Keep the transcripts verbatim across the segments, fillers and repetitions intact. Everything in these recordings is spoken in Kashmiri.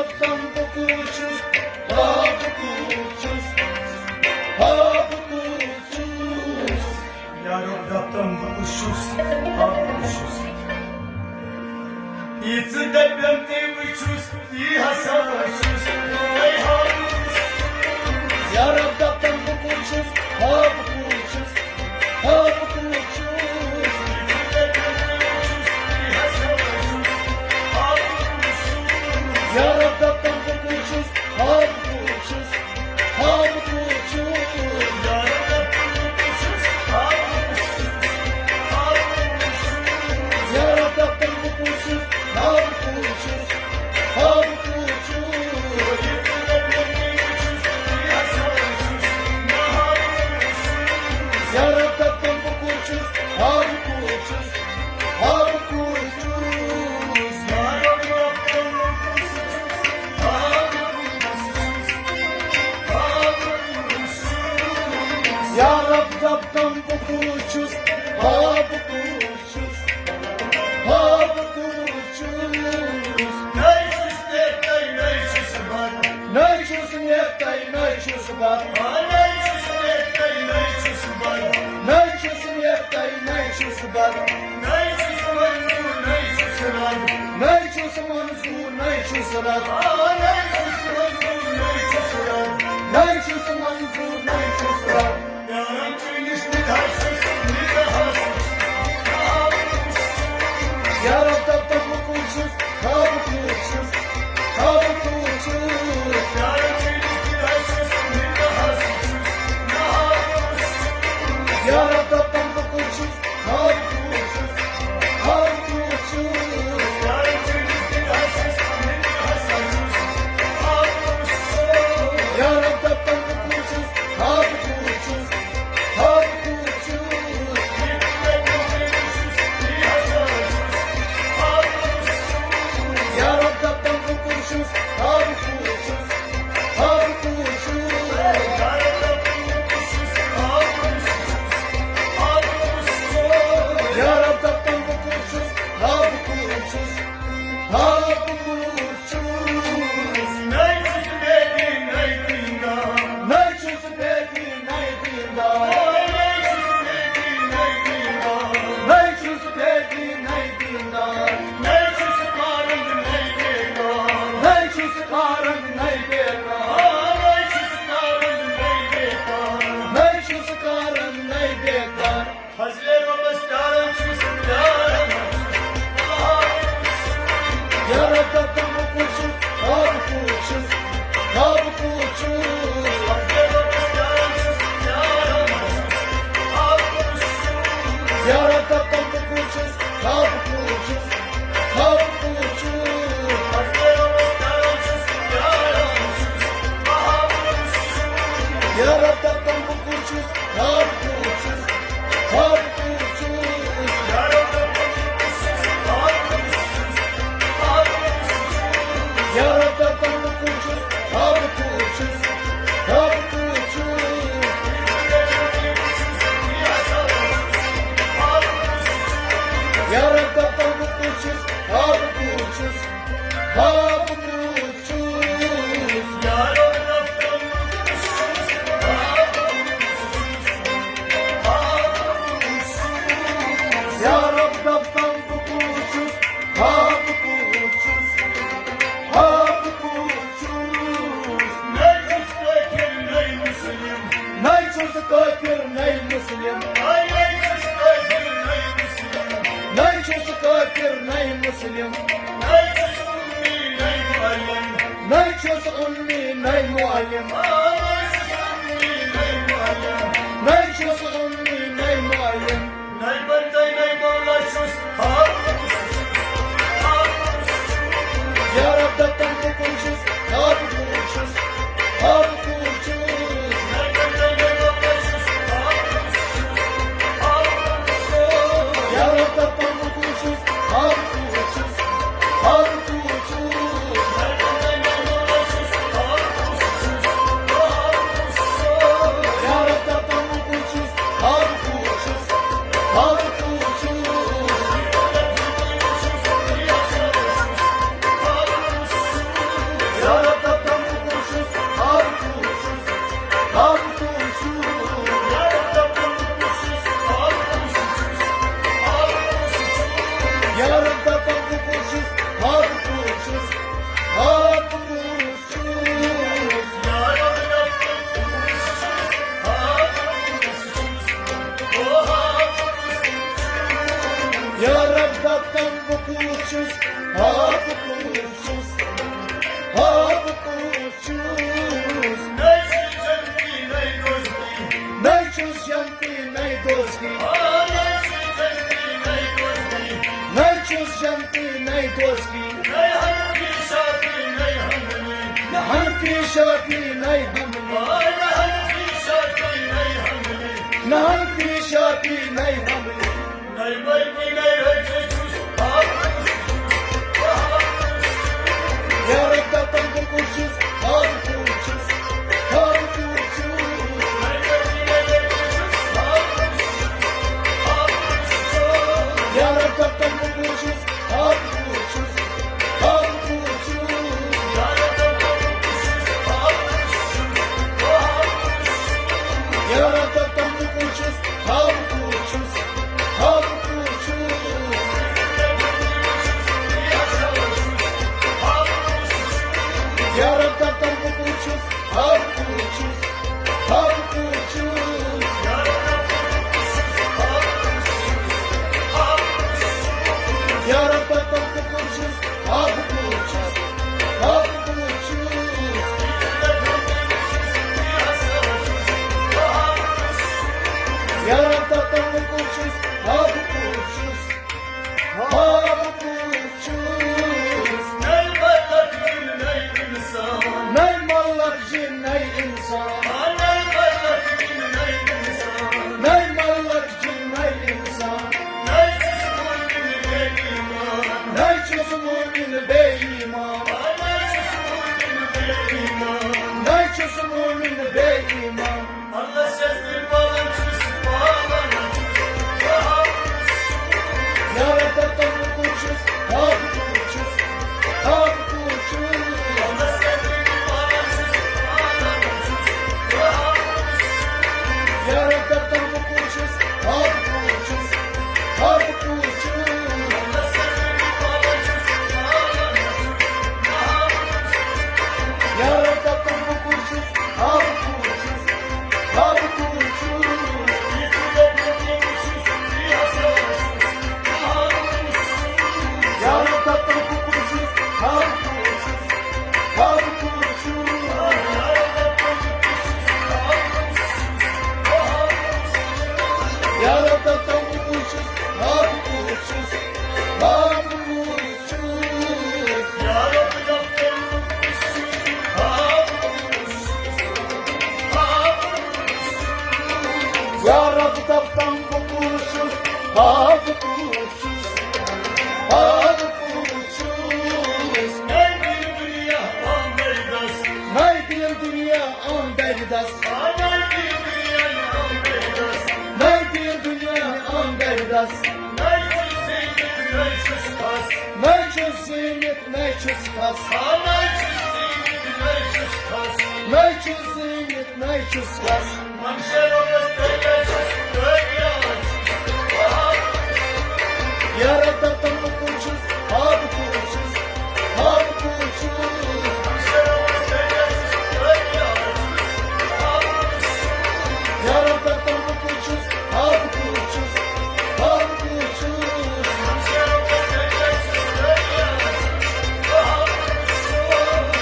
دَپتَم بہٕ کُس چھُس، ہا بہٕ کُس چھُس، ہا بہٕ کُس چھُس۔ یا رب دَپتَم بہٕ کُس چھُس، ہا بہٕ کُس چھُس۔ یہِ ژٕ دَپَم تہِ بہٕ چھُس، تی ہسا چھُس۔ یا رب دَپتَم بہٕ کُس چھُس، ہا بہٕ کُس چھُس، ہا بہٕ کُس چھُس۔ یا رب دَپتَم بہٕ کُس چھُس، ہا بہٕ کُس چھُس، ہا بہٕ کُس چھُس۔ یا رب دَپتَم بہٕ کُس چھُس، ہا بہٕ کُس چھُس، ہا بہٕ کُس چھُس۔ یا رب دَپتَم بہٕ کُس چھُس، ہا بہٕ کُس چھُس، ہا بہٕ کُس چھُس۔ یا رب دَپتَم بہٕ کُس چھُس، ہا بہٕ کُس چھُس، ہا بہٕ کُس چھُس۔ نَے چھُس نیکھتَے، نَے چھُس بد۔ نَے چھُس نیکھتَے، نَے چھُس بد۔ آ، نَے چھُس نیکھتَے، نَے چھُس بد۔ نَے چھُس نیکھتَے، نَے چھُس بد۔ نَے چھُس منظور، نَے چھُس رد۔ نَے چھُس منظور، نَے چھُس رد۔ آ، نَے چھُس منظور، نَے چھُس رد۔ نَے چھُس منظور، نَے چھُس رد۔ پیاران چٲنِس نِگاہَس، نِگاہَس۔ یا رب دَپتَم بہٕ کُس چھُس، ہا بہٕ کُس چھُس، ہا بہٕ کُس چھُس۔ پیاران چٲنِس نِگاہَس، نِگاہَس۔ یا رب دَپتَم بہٕ کُس چھُس، ہا بہٕ کُس چھُس، ہا بہٕ کُس چھُس۔ یا رب دَپتَم بہٕ کُس چھُس، ہا بہٕ کُس چھُس، ہا بہٕ کُس چھُس۔ یا رب دَپتَم بہٕ کُس چھُس، ہا بہٕ کُس چھُس، ہا بہٕ کُس چھُس۔ یا رب دَپتَم بہٕ کُس چھُس، ہا بہٕ کُس چھُس، ہا بہٕ کُس چھُس۔ نَے چھُس بے دین، نَے دیندار۔ نَے چھُس بے دین، نَے دیندار۔ نَے چھُس بے دین، نَے دیندار۔ نَے چھُس بے دین، نَے دیندار۔ نَے چھُس کارنٛگ، نَے بیکار۔ نَے چھُس کارنٛگ، نَے بیکار۔ نَے چھُس کارنٛگ، نَے بیکار۔ نَے چھُس کارنٛگ، نَے بیکار۔ فضلِ رۄبَس پیاران چھُس، پیاران چھُس۔ یا رب دَپتَم بہٕ کُس چھُس، ہا بہٕ کُس چھُس، ہا بہٕ کُس چھُس۔ فضلِ رۄبَس پیاران چھُس، پیاران چھُس۔ یا رب دَپتَم بہٕ کُس چھُس، ہا بہٕ کُس چھُس، ہا بہٕ کُس چھُس۔ فضلِ رۄبَس پیاران چھُس، پیاران چھُس۔ یا رب دَپتَم بہٕ کُس چھُس، ہا بہٕ کُس چھُس، ہا بہٕ کُس چھُس۔ یا رب دَپتَم بہٕ کُس چھُس، ہا بہٕ کُس چھُس، ہا بہٕ کُس چھُس۔ یا رب دَپتَم بہٕ کُس چھُس، ہا بہٕ کُس چھُس، ہا بہٕ کُس چھُس۔ یا رب دَپتَم بہٕ کُس چھُس، ہا بہٕ کُس چھُس، ہا بہٕ کُس چھُس۔ یا رب دَپتَم بہٕ کُس چھُس، ہا بہٕ کُس چھُس، ہا بہٕ کُس چھُس۔ یا رب دَپتَم بہٕ کُس چھُس، ہا بہٕ کُس چھُس، ہا بہٕ کُس چھُس۔ نَے چھُس کٲفِر، نَے مُسلِم۔ نَے چھُس کٲفِر، نَے مُسلِم۔ آ، نَے چھُس کٲفِر، نَے مُسلِم۔ نَے چھُس کٲفِر، نَے مُسلِم۔ نَے چھُس اُمّی، نَے مُعلِم۔ نَے چھُس اُمّی، نَے مُعلِم۔ آ، نَے چھُس اُمّی، نَے مُعلِم۔ نَے چھُس اُمّی، نَے مُعلِم۔ نَے بندے، نَے مولا چھُس، ہا بہٕ کُس چھُس، ہا بہٕ کُس چھُس۔ یا رب دَپتَم بہٕ کُس چھُس، ہا بہٕ کُس چھُس، ہا بہٕ کُس چھُس۔ نَے بندے، نَے مولا چھُس، ہا بہٕ کُس چھُس، ہا بہٕ کُس چھُس۔ یا رب دَپتَم بہٕ کُس چھُس، ہا بہٕ کُس چھُس، ہا بہٕ کُس چھُس۔ نَے بندے، نَے مولا چھُس، ہا بہٕ کُس چھُس، ہا بہٕ کُس چھُس۔ یا رب دَپتَم بہٕ کُس چھُس، ہا چھُس۔ نَے چھُس جنتی، نَے دوستی۔ نَے چھُس جنتی، نَے دوستی۔ آ، نَے چھُس جنتی، نَے دوستی۔ نَے چھُس جنتی، نَے دوستی۔ نَے حنفی شافی، نَے حنبلی۔ نہ حنفی شافی، نَے حنبلی۔ آ، نہ حنفی شافی، نَے حنبلی۔ نہ حنفی شافی، نَے حنبلی۔ نَے مالکی، نَے رٲضی چھُس، آ، بہٕ کُس چھُس، آ، بہٕ کُس چھُس۔ یا رب دَپان بہٕ کُس چھُس، آ، بہٕ کُس چھُس، آ، بہٕ کُس چھُس۔ نَے مالکی، نَے رٲضی چھُس، آ، بہٕ کُس چھُس، آ، بہٕ کُس چھُس۔ یا رب دَپان بہٕ کُس چھُس، آ، بہٕ کُس چھُس، آ، بہٕ کُس چھُس۔ یا رب دَپان بہٕ کُس چھُس، آ، بہٕ کُس چھُس، آ، بہٕ کُس چھُس۔ یا رب دَپان بہٕ کُس چھُس، آ، بہٕ کُس چھُس۔ ہاو بہٕ کُس چھُس۔ یا رب دَپان بہٕ کُس چھُس۔ ہاو بہٕ کُس چھُس۔ ہاو بہٕ کُس چھُس۔ یا رب دَپان بہٕ کُس چھُس۔ ہاو بہٕ کُس چھُس۔ ہاو بہٕ کُس چھُس۔ یا رب دَپان بہٕ کُس چھُس۔ ہاو بہٕ کُس چھُس۔ ہاو بہٕ کُس چھُس۔ نَے ملک جِن نَے اِنسان۔ نَے ملک جِن نَے اِنسان۔ آ، نَے ملک جِن نَے اِنسان۔ نَے ملک جِن نَے اِنسان۔ نَے چھُس مومِن بے ایمان۔ نَے چھُس مومِن بے ایمان۔ آ، نَے چھُس مومِن بے ایمان۔ نَے چھُس مومِن بے ایمان۔ اللہ چھُس بہٕ پالان چھُس، پالان چھُس، پالان چھُس۔ یا رب دَپان بہٕ کُس چھُس، ہاو بہٕ کُس چھُس، ہاو بہٕ کُس چھُس۔ اللہ چھُس بہٕ پالان چھُس، پالان چھُس، پالان چھُس۔ یا رب دَپان بہٕ کُس چھُس، ہاو بہٕ کُس چھُس، ہاو بہٕ کُس چھُس۔ اللہ چھُس بہٕ پالان چھُس، پالان چھُس، پالان چھُس۔ یا رب دَپان بہٕ کُس چھُس، ہاو بہٕ کُس چھُس۔ ہاو بہٕ کُس چھُس۔ یا رب دَپان بہٕ کُس چھُس۔ ہاو بہٕ کُس چھُس۔ ہاو بہٕ کُس چھُس۔ یا رب دَپان بہٕ کُس چھُس۔ ہاو بہٕ کُس چھُس۔ ہاو بہٕ کُس چھُس۔ یا رب دَپان بہٕ کُس چھُس۔ ہاو بہٕ کُس چھُس۔ یا رب دَپان بہٕ کُس چھُس، ہاو بہٕ کُس چھُس، ہاو بہٕ کُس چھُس۔ نَے دِل دُنیا آو دَرِ دَس۔ نَے دِل دُنیا آو دَرِ دَس۔ آ، نَے دِل دُنیا آو دَرِ دَس۔ نَے دِل دُنیا آو دَرِ دَس۔ نَے چھُس زیٖنِتھ، نَے چھُس کھَس۔ نَے چھُس زیٖنِتھ، نَے چھُس کھَس۔ آ، نَے چھُس زیٖنِتھ، نَے چھُس کھَس۔ نَے چھُس زیٖنِتھ، نَے چھُس کھَس۔ منشے رۄبَس تیٚلہِ چھُس، تیٚلہِ چھُس۔ یا رب دَپان بہٕ کُس چھُس، ہاو بہٕ کُس چھُس، ہاو بہٕ کُس چھُس۔ منشے رۄبَس تیٚلہِ چھُس، تیٚلہِ چھُس۔ یا رب دَپان بہٕ کُس چھُس، ہاو بہٕ کُس چھُس، ہاو بہٕ کُس چھُس۔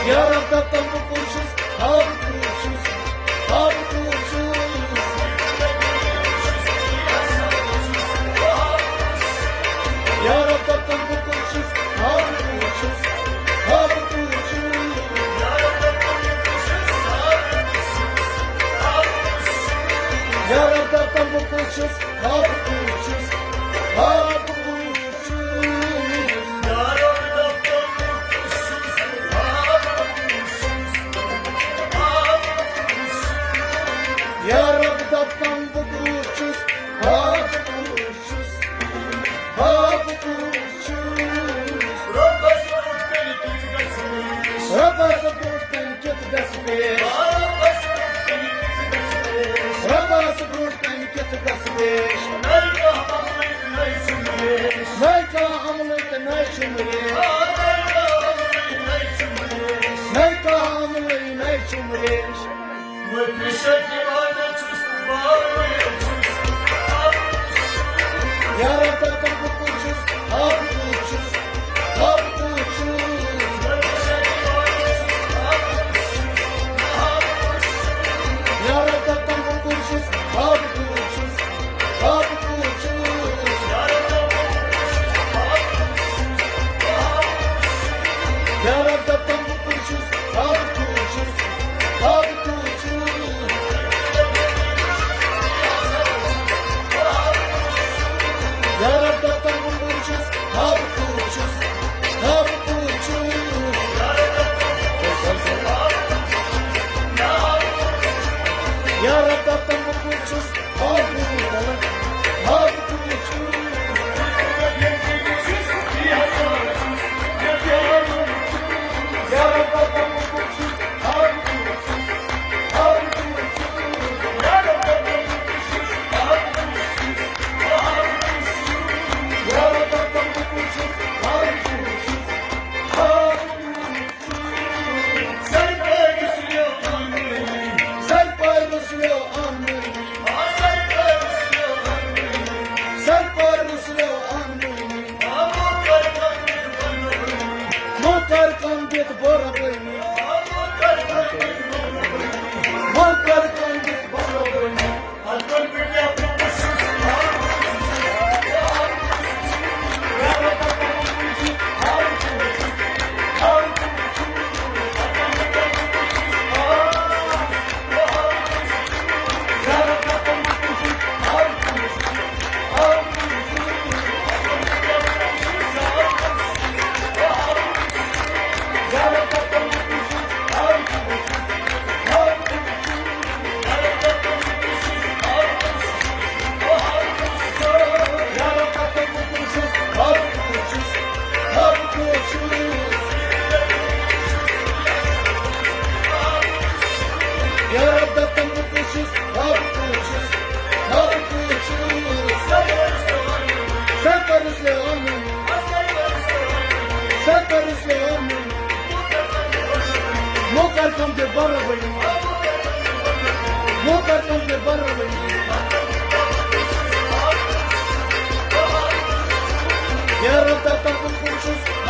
یا رب دَپان بہٕ کُس چھُس، ہاو بہٕ کُس چھُس، ہاو بہٕ کُس چھُس۔ یا رب دَپان بہٕ کُس چھُس، ہاو بہٕ کُس چھُس، ہاو بہٕ کُس چھُس۔ یا رب دَپان بہٕ کُس چھُس، ہاو بہٕ کُس چھُس، ہاو بہٕ کُس چھُس۔ یا رب دَپان بہٕ کُس چھُس، ہاو بہٕ کُس چھُس۔ یا رب دَپان بہٕ کُس چھُس، ہاو بہٕ کُس چھُس، ہاو بہٕ کُس چھُس۔ رۄبَس برٛونٛٹھ کَنہِ کِتھ گژھٕ پیش؟ رۄبَس برٛونٛٹھ کَنہِ کِتھ گژھٕ پیش؟ رۄبَس برٛونٛٹھ کَنہِ کِتھ گژھٕ پیش؟ رۄبَس برٛونٛٹھ کَنہِ کِتھ گژھٕ پیش؟ نَے کانٛہہ عملٕے تہٕ نَے چھُم ریش۔ نَے کانٛہہ عملٕے تہٕ نَے چھُم ریش۔ آ، نَے کانٛہہ عملٕے نَے چھُم ریش۔ نَے کانٛہہ عملٕے نَے چھُم ریش۔ مٔکرِ شکیبا نہ چھُس باوٕے چھُس۔ یا رب دَپان بہٕ کُس چھُس، ہاو بہٕ کُس چھُس، ہاو بہٕ کُس چھُس۔ مٔکرِ شکیبا نہ چھُس باوٕے یِمو کٔر کٲم، دِژ برابری۔ یِمو کٔر کٲم، دِژ برابری۔ یا رب، تَتھ تَتھ کُن چھُس۔